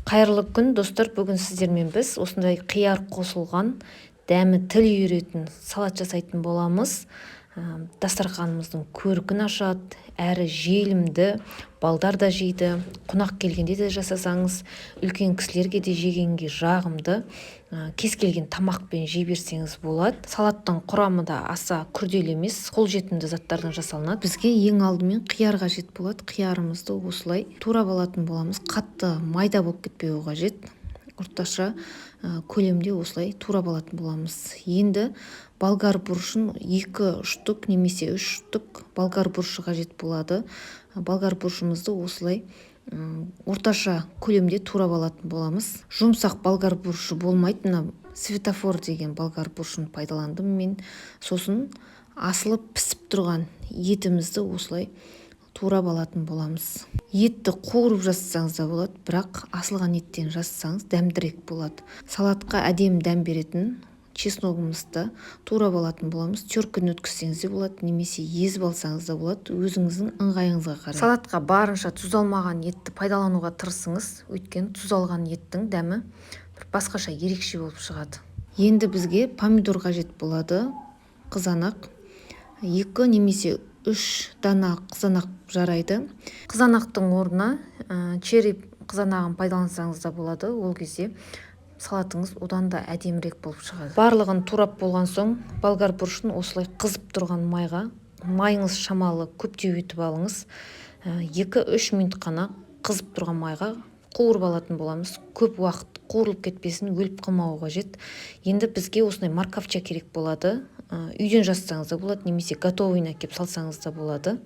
Қайырлы күн, достар! Бүгін сіздермен біз осындай қияр қосылған, дәмі тіл үйіретін салат жасайтын боламыз. Дастарханымыздың көркін ашады әрі желімді, балдар да жейді. Қонақ келгенде де жасасаңыз, үлкен кісілерге де жегенге жағымды. Кез келген тамақпен жей берсеңіз болады. Салаттың құрамы да аса күрделі емес, қолжетімді заттардан жасалынады. Бізге ең алдымен қияр қажет болады. Қиярымызды осылай турап алатын боламыз. Қатты майда болып кетпеуі қажет, орташа көлемде осылай турап алатын боламыз. Енді болгар бұрышын, екі штук немесе үш штук болгар бұрышы қажет болады. Болгар бұрышымызды осылай орташа көлемде турап алатын боламыз. Жұмсақ болгар бұрышы болмайды, мына «Светофор» деген болгар бұрышын пайдаландым мен. Сосын асылып пісіп тұрған етімізді осылай турап алатын боламыз. Етті қуырып жасасаңыз да болады, бірақ асылған еттен жасасаңыз, дәмдірек болады. Салатқа әдемі дәм беретін чесногымызды турап алатын боламыз. Теркіден өткізсеңіз де болады немесе езіп алсаңыз да болады, өзіңіздің ыңғайыңызға қарай. Салатқа барынша тұздалмаған етті пайдалануға тырысыңыз, өйткені тұздалған еттің дәмі бір басқаша, ерекше болып шығады. Енді бізге помидор қажет болады, қызанақ. Екі немесе үш дана қызанақ жарайды. Қызанақтың орнына черри қызанағын пайдалансаңыз да болады, ол кезде салатыңыз одан да әдемірек болып шығады. Барлығын турап болған соң, болгар бұрышын осылай қызып тұрған майға, майыңыз шамалы көптеу етіп алыңыз, 2-3 минут қана қызып тұрған майға қуырып алатын боламыз. Көп уақыт қуырылып кетпесін, өліп қалмауы қажет. Енді бізге осындай морковча керек болады. Үйден жасасаңыз да болады немесе готовыйын әкеліп салсаңыз да болады.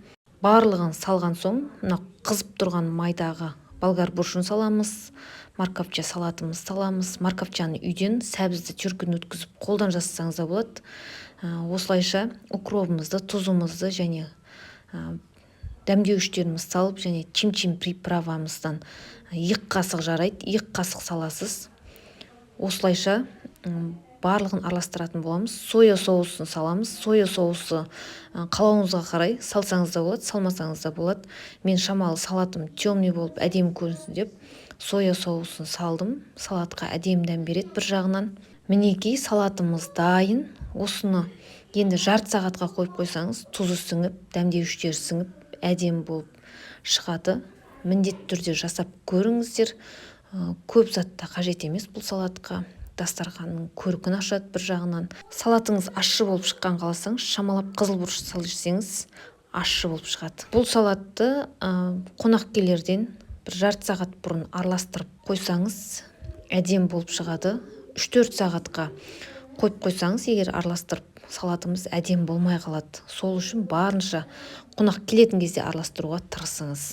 Барлығын салған соң, мына қызып тұрған майдағы болгар бұрышын саламыз, морковча салатымызды саламыз. Морковчаны үйден сәбізді теркіден өткізіп, қолдан жасасаңыз да болады. Осылайша укробымызды, тұзымызды және дәмдеуіштерімізді салып және чим-чим приправамыздан 2 қасық жарайды, 2 қасық саласыз. Осылайша барлығын араластыратын боламыз. Соя соусын саламыз. Соя соусы қалауыңызға қарай, салсаңыз да болады, салмасаңыз да болады. Мен шамалы салатым темный болып, әдемі көрінсін деп соя соусын салдым. Салатқа әдемі дәм береді бір жағынан. Мінекей, салатымыз дайын. Осыны енді жарты сағатқа қойып қойсаңыз, тұзы сіңіп, дәмдеуіштері сіңіп, әдемі болып шығады. Міндетті түрде жасап көріңіздер. Көп зат та қажет емес бұл салатқа. Дастарханның көркін ашады бір жағынан. Салатыңыз ащы болып шыққан қаласаңыз, шамалап қызыл бұрыш салып жіберсеңіз, ащы болып шығады. Бұл салатты қонақ келерден бір жарты сағат бұрын араластырып қойсаңыз, әдемі болып шығады. 3-4 сағатқа қойып қойсаңыз егер араластырып, салатымыз әдемі болмай қалады. Сол үшін барынша қонақ келетін кезде араластыруға тырысыңыз.